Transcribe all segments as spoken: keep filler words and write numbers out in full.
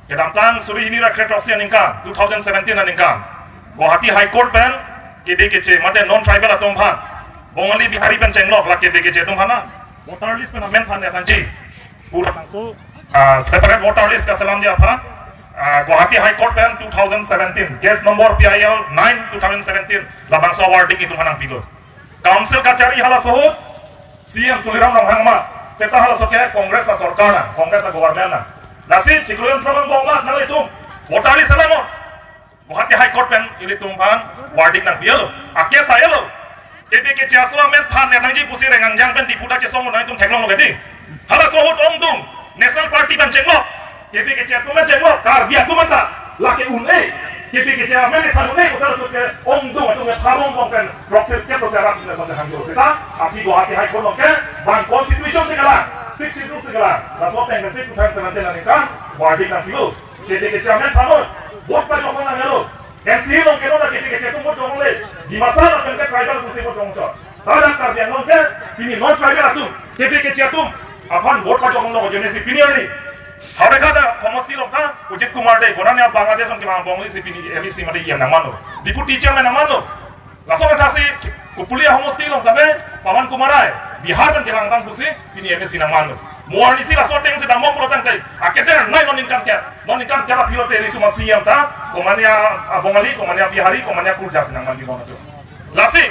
Kedamtang suri hini ra kre throksi aningkan, two thousand seventeen aningkan, Guwahati High Court pen K B K J mate non tribal atum aphan, Bongali Bihari pen chenglok la K B K J atum aphan voter list pen amen than nangji pu labangso, ah, separate voter list kaselamji aphan, ah, Guwahati High Court pen two thousand seventeen, case number P I L nine two thousand seventeen, labangso verdict itum aphan nangpilo. Council kachari halaso ahut C M Tuliram Ronghang ma, seta halaso ke Congress asorkar nang, Congress agovernment nang. Lasi chiklo jon throk angbong ma nanglitum voter list selamnon. Guwahati High Court pen ilitum aphan verdict nangpilo. A case a-elo. K B K J aso amen than nangji pusi Rengangjang pen Diphu ta chesong nanglitum theklong lo kedi. Halaso ahut ongdung National Party pen chenglok, K B K J atum pen chenglok, Karbi atum anta lake un-e, K B K J amen than un-e, kosa laso ke ongdung atum ke tharong kong pen throksi kep sose arat atum ke sose hangjo seta, aphi Guwahati High Court along ke bang constitution si kelang, Sixth Schedule si kelang, laso ateng ke si two thousand seventeen aningkan verdict nangpilo. K B K J amen thannon, vote pajok nangnelo. N C along ke non K B K J atum vote jong le. Dimasa lapen ke tribal pusi vote jong chot. Tada Karbi Anglong ke pini non tribal atum, K B K J atum aphan vote pajok lo jone si pini arni. Howraghat ahomosti along ta Ujit Kumar Dey, bonani Bangladesh along kemang Bongali si pini M A C mate E M nangmanlo. Deputy chairman nangmanlo. Laso athasi Kopili ahomosti along tame Pawan Kumar Rai, Bihar pen kevang tang pusi pini M A C nangmanlo. Mo arnisi laso ateng si dambom pulo tangte, aketer nai non ningkan ke, non ningkan ke aphi lote ilitum a-C M ta, komania, ah, Bongali, komania Bihari, komania Kurja si nangman di bono. Lasi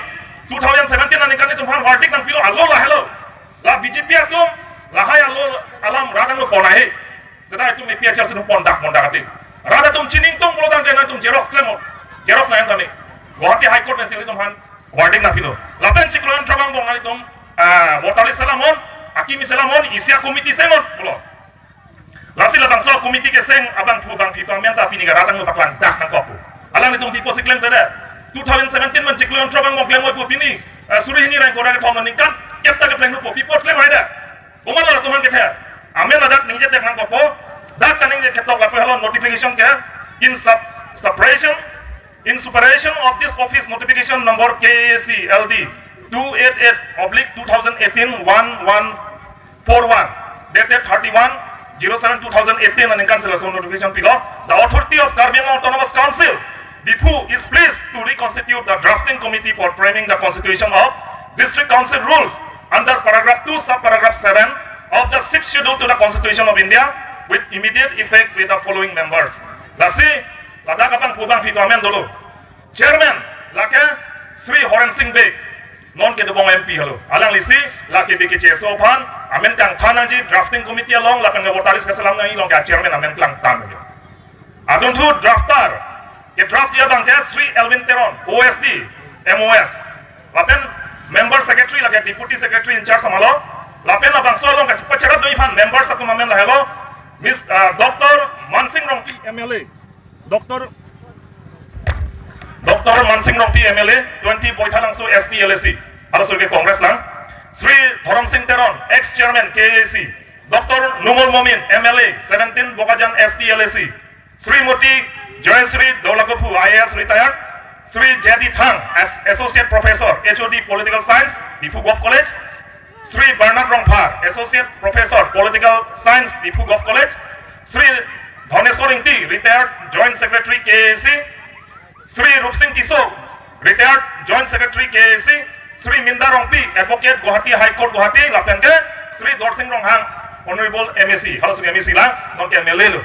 two thousand seventeen aningkan itum aphan verdict nangpilo, alo lahelo. La B J P atum lahai alo alam rat angno pon ahe. Seta itum A P H L C atum pon dak pon dak ati. Rat atum chiningtong pulo tangte nangtum xerox klemnon. Xerox nang tame. Guwahati High Court pen si ilitum aphan verdict nangpilo. Lapen chiklo jon throk angbong nanglitum, ah, voter list selamnon, akimi selamnon, isi a-committee sengnon pulo. Lasi labangso committee keseng abangphu bangphi atum amen ta pini ke rat angno paklang dak nangkok pu. Alanglitum pipo si klem tede. Two thousand seventeen pen chiklo jon throk angbong klem oi pu pini, eh, suri hini ra ingkoi ra kethom aningkan kep ta kepleng pu pipo klem hai da. Komat lo latum aphan kethe. Amen ladak ningje tek nangkokpo. Dak kaningje ketok lapu helo notification ke in sub-, suppression, in superation of this office notification number K A C L D two eight eight oblique two thousand eighteen one one four one, dated thirty-one zero seven two thousand eighteen aningkan si laso notification pilo. The authority of Karbi Anglong Autonomous Council, Diphu, is pleased to reconstitute the drafting committee for framing the constitution of district council rules under paragraph two, subparagraph seven of the Sixth Schedule to the Constitution of India with immediate effect with the following members. Lasi, ladak abangphu bangphi atum amen dolo. Chairman, lake Shri Horen Sing Bey, non kedobom M P helo. Alangli si, la K B K J aso aphan amen kangthan nangji drafting committee along, lapen ke voter list keselam nangji along ke chairman amen klangthan nangji. Adunthu drafter, kedraft ji abang ke Shri Elwin Teron, O S D, M O S. Lapen member secretary lake deputy secretary in charge amalo. Lapen labangso along kachepacherap dun aphan members atum amen lahelo. Miss, uh, Doctor Mansing Rongpi M L A. Doctor Doctor Mansing Rongpi M L A, twenty Boithalangso S T L A C, halaso ke Congress lang. Shri Dhorom Sing Teron, ex chairman K A C. Doctor Numol Momin M L A, seventeen Bokajan S T L A C. Srimati Joyasri Daulakophu, I A S retired. Shri J D Thang, as Associate Professor, H O D Political Science, Diphu Govt College. Shri Bernard Rongphar, Associate Professor, Political Science, Diphu Govt College. Shri Dhaneswar Ingti, retired Joint Secretary, K A C. Shri Rupsing Tisso, retired Joint Secretary, K A C. Shri Minda Rongpi, Advocate, Guwahati High Court, Guwahati, lapen ke Shri Dorsing Ronghang, Honorable M A C, halaso M A C lang, non ke M L A lo.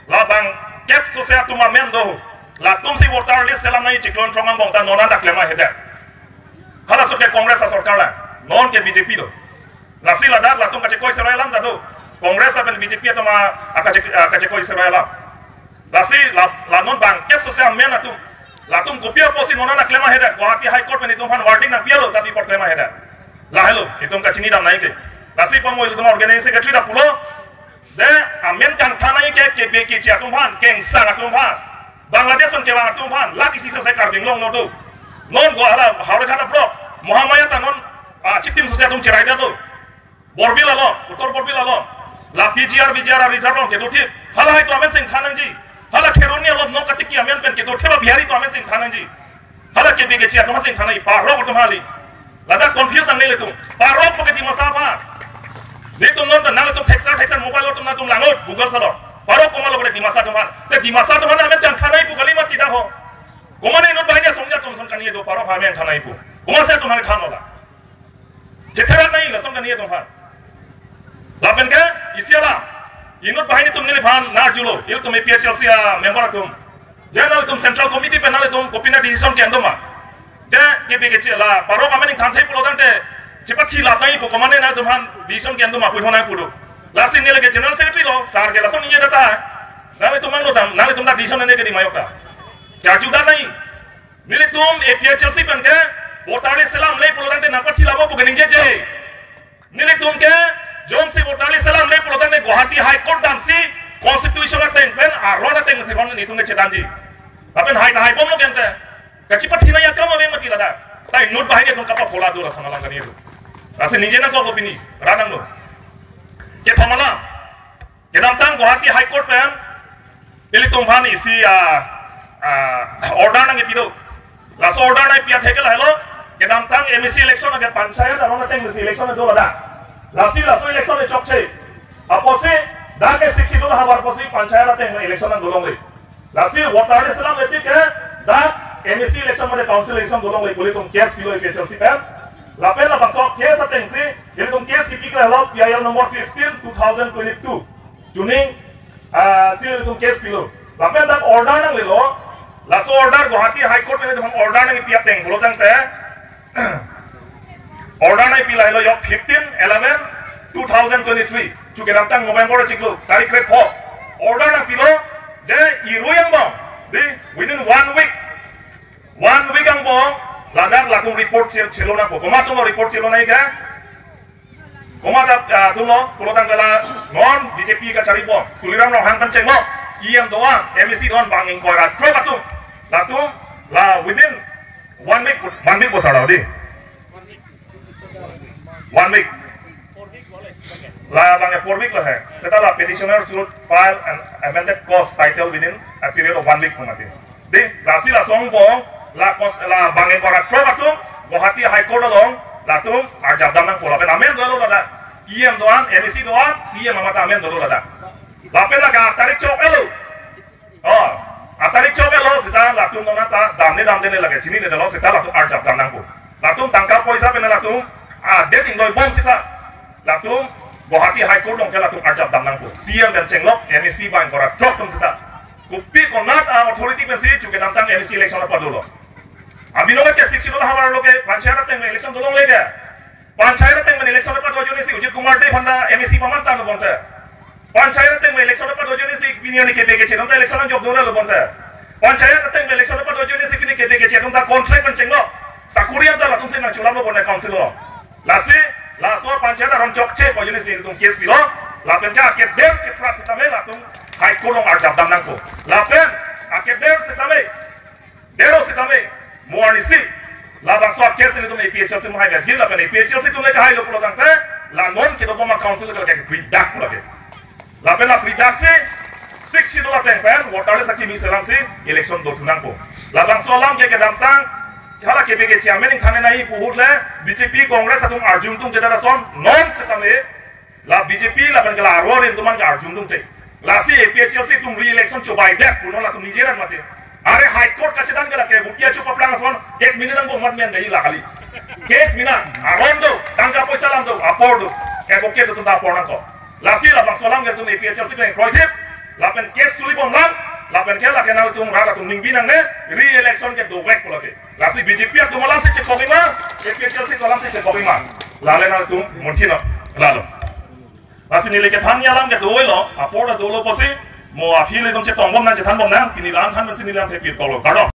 Labang kep sose atum amen do. Latum si voter list selam nangji chiklo jon throk angbong ta non an dak klem ahedet. Halaso ke Congress asorkar lang, non ke B J P do. Lasi ladak latum kachekoi seroi alam ta do. Congress lapen B J P atum a, a kache-, a kachekoi seroi alam. Lasi la, la non bang kep sose amen atum. Latum kopi apotsi non an dak klem ahedet. Guwahati High Court pen itum aphan warning nangpilo, tapi apot klem ahedet. Lahelo, itum kachini dam nangji ke. Lasi pamo itum organizing secretary ta pulo. De, amen kangthan nangji ke K B K J atum aphan, kengsang atum aphan, Bangladesh pen kevang atum aphan, lake isi sose Karbi Anglong lo do. Non Guwahati, Howraghat block, Mahamaya ta non, ah, chitim sose atum cherai do. Borbil along, Uttar Borbil along. La P G R, V G R a-reserve along kedothip. Halahai atum amen si ingthan nangji. Hala Kheroni along non katiki amen pen kedothip a-Bihari atum amen si ingthan nangji. Hala K B K J atum amen si ingthan nangji. Parok atum hali. Ladak confuse nangne ilitum. Parok pake Dimasa aphan. Nelitum non ta nangtum thekser thekser mobile atum nangtum langot Google salo. Parok komatlo pada Dimasa atum aphan. Te Dimasa atum aphan amen than thanai pu kali mati dak ho. Komatne inut banghini asong atum ason kani do parok amen thanai pu. Komatsi atum aphan than ola. Chetherak nai lason kani atum aphan. Lapen ke isi alam. Inut banghini atum neliphan nangarjulo. Ilitum A P H L C a member atum. Jana ilitum Central Committee pen nanglitum kopina decision ke-en doma. Je K P K G la parok amen ingthan thai pulo tangte chepathi lap nai pu komatne nanglitum aphan decision ke-en doma pu thonai pu do. Lasi neli ke General Secretary lo, sar ke lason ningje data. Nanglitum mangno dam, nanglitum ta decision ne ke di mayok ta. Charju dat nai. Nelitum A P H L C pen ke voter list selamle pulo tangte nangpathi lap pu keningjeje. Nelitum ke jongsi voter list selamle pulo tangte Guwahati High Court damsi constitution ateng pen aron ateng si ron nelitum ke chedanji. Lapen hai ta hai bomlo kente. Kachepathi nai akam ave mati ladak. Ta inut banghini atum kapaphola do lason alam kani do. Lasi ningje nangkok pini, rat nanglo. Kethom alam. Kedamtang Guwahati High Court pen ilitum aphan isi, ah, ah, order nangkepi do. Laso order nangkepi atheke lahelo. Kedamtang M A C election ake panchayat aron ateng si election do ladak. Lasi laso election chokche. Apotsi dak ke Sixth Schedule havar apotsi panchayat ateng election nangdolongle. Lasi voter list selamle tik ke dak M A C election mate council election dolongle pu ilitum case pilo A P H L C pen. Lapen labangso case atengsi ilitum case kipi ke lahelo P I L number fifteen two thousand twenty-two. Chuning, ah, si ilitum case pilo. Lapen dak order nanglelo. Laso order Guwahati High Court pen ilitum order nangkepi ateng pulo tangte order nangkepi lahelo yok fifteen eleven two thousand twenty-three. Chu kedamtang November chiklo, tarik kre-pho. Order nangpilo, je irui angbong, di, within one week. One week angbong, ladak latum report chelo, chelo nangpo. Komat atumlo report chelo nai ke? Komat, ah, atumlo, pulo tangte la non B J P kachari bom. Tuliram Ronghang pen chenglo, E M do-an, M A C do-an, bang ingkoi ra throk atum. Latum, la within one week, one week bosar lo di. One week. La bang four week lo he. Seta la petitioner should file an amended cause title within a period of one week pu mati. Di, lasi laso angbong, la cause, la bang ingkoi ra throk atum, Guwahati High Court along, latum arjap dam nangpo lapen amen dolo ladak. E M do-an, M A C do-an, C E M amat amen dolo ladak. Lapen lake atarik chok-etlo. Oh, atarik chok-etlo seta latum nonata damne damdene lake chininedetlo seta latum arjap dam nangpo. Latum tangka poisa pen latum, ah, det ingdoi bom seta. Latum Guwahati High Court along ke latum arjap dam nangpo. C E M pen chenglok, M A C bang ingkoi ra throk atum seta. Kopi konat a-authority pensi chu kedamtang M A C election padolo. Abino ke Sixth Schedule havar lo ke panchayat ateng election dolongle ke. Panchayat ateng pen election padoi ajoine si Ajit Kumar Dey aphan ta M A C paman tanglo bonta. Panchayat ateng pen election padoi ajoine si pini arni K P K G atum ta election anjok dora lo bonta. Panchayat ateng pen election padoi ajoine si pini K P K G atum ta contract pen chenglo. Sakuri anta latum si nangcholamlo bonta council lo. Lasi, laso panchayat aron chokche pu ajoine si ilitum case pilo. Lapen ke akedem keprat sitame latum High Court along arjap dam nangpo. Lapen akedem sitame, dero sitame, mo arnisi labangso a-case ilitum A P H L C mo hai berjil lapen A P H L C atum le kahailo pulo tangte, la non kedobom a-council ke la kepri dak pulo ke. Lapen la pri dak si Sixth Schedule ateng pen voter list akimi selamsi election dothu nangpo. Labangso alam ke kedamtang hala K P K G chairman ingthan nai pu ahut le B J P Congress atum arjum tung kedat ason non sitame la B J P lapen ke la aro rin atum an ke arjum tungte. Lasi A P H L C atum re-election chobai det punon latum ningje nang mati. Are High Court kachedan ke lake bukia chu paplang ason ek minute angbong mat men dei la kali. Case mina, aron do, tangka poisa alam do, apor do. Ke bukia do atum ta apor nangkok. Lasi labangso alam ke atum A P H L C pen kroithip, lapen case suli bomlang, lapen ke lake nangtum rat atum ningbi nangne, re-election ke dovek pulo ke. Lasi B J P atum alamsi chekok-ik ma, A P H L C atum alamsi chekok-ik ma. Lale nangtum munthi non. Lalo. Lasi neli kethan alam ke dolo, apor ta dolo pusi, mo aphi ilitum chetong bom nang chethan bom nang, pini la-an than pensi neli lam thepit tolo. Kardom.